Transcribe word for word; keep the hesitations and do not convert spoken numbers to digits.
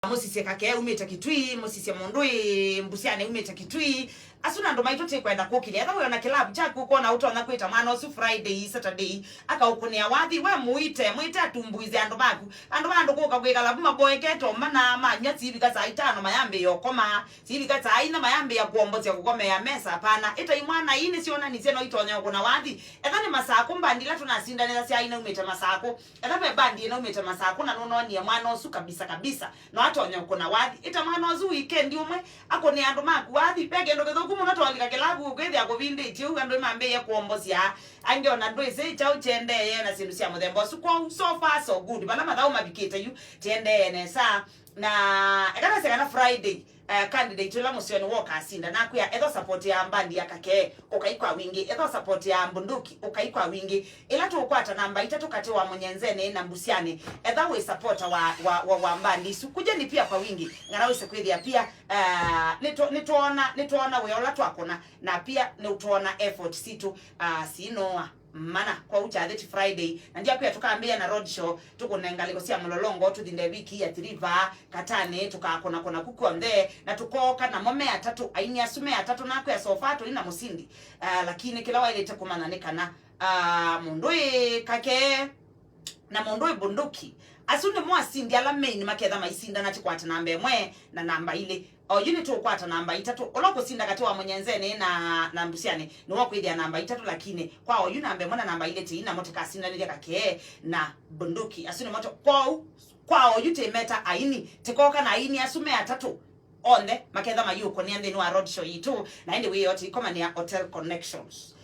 mũsisye Kakee umĩte Kitui, mũsisye mũndũ ĩ Mbusyanĩ umĩte Kitui. Asu na andũ maitũ tĩkwenda kũkĩlya. Etha wĩona kĩlavu kyaku ũkona ũtonya kwĩta mwana ũsu Friday, Saturday, akaũkũnĩa wathi, we mũite, mwĩte atumbuisye andũ maku. Andũ ma andũ kũka kwĩkala vu maboekete o mana, manywa sivika saa itano mayambĩĩa ũkoma, sivika saa ina mayambĩĩa kũombosya kũkomea mesa. Hapana, ĩtai mwana, ii nĩsyonanisye no itonya ũkũna wathi. Etha nĩ Masakũ, mbandi ila tũnasindanĩthasya inaumĩte Masakũ. Etha ve mbandi inaumĩte Masakũ na nũnonie mwana ũsu kabisa kabisa, no atonya ũkũna wathi. Ĩta mwana ũsu wikendi ũmwe akũnĩa andũ maku wathi. Ve kĩndũ kĩthũku mũno tolika kĩlavu ũkwĩthĩa kũvindĩtye ũu andũ nĩmambĩĩe kũombosya. Angĩ ona ndwĩsĩ kyaũ kyendeeye na syĩndũ sya mũthemba ũsu. Kwoou, so far so good. Vala mathaũ mavikĩte yu, tiendeee nesa. Na eka nase kana Friday, eh, candidate ũla mũsyonĩ woka asinda, nakwĩa, etha support ya mbandi ya Kakee, ũkai kwa wingĩ. Etha support ya Mbunduki, ũkai kwa wingĩ. Ĩla tũũkwata namba itatũ katĩ wa Mũnyenzenĩ na Mbusyanĩ, etha wĩ supporter wa, wa, wa, wa mbandi isu. Kujeni pia kwa wingi, ngana wĩse kwĩthĩa pia, ah, nĩtwo-, nĩtwoona, nĩtwoona wĩa ũla twakũna, na pia nĩtwoona effort sitũ, ah, sinũa mana. Kwoou kyathĩ ti Friday, na ndyakwĩa tũkambĩĩa na road show, tũkũne ngalĩko sya mũlolongo, tũthinde wiki ya Athi River, Katani, tũkakũnakũna ku kw'onthe, na tũkooka namo me atatũ, aini asu me atatũ, nakwĩa so far tũi na mũsindi. Ah, lakini kĩla waĩlĩte kũmanya nĩ kana, ah, mũndũ ĩ Kakee na mũndũ ĩ Mbunduki, asu nĩmo asindi ala main maketha maisindana, tũkwate namba ĩmwe na namba ilĩ. Oyu nĩtũkwata namba itatũ. Ũla ũkũsinda katĩ wa Mũnyenzenĩ na, na Mbusyanĩ nĩwe ũkwĩthĩa namba itatũ, lakini kwa oyu namba ĩmwe na namba ilĩ ti namo tũkasindanĩthya Kakee na Mbunduki. Asu nĩmo tũ-, kwoou, kwa oyu tĩmeta aini, tĩkoka na aini asu me atatũ onthe maketha mayũkũnĩa nthĩnĩ wa road show yitũ, na ĩndĩ wĩoo tĩikomanĩa Hotel Connections.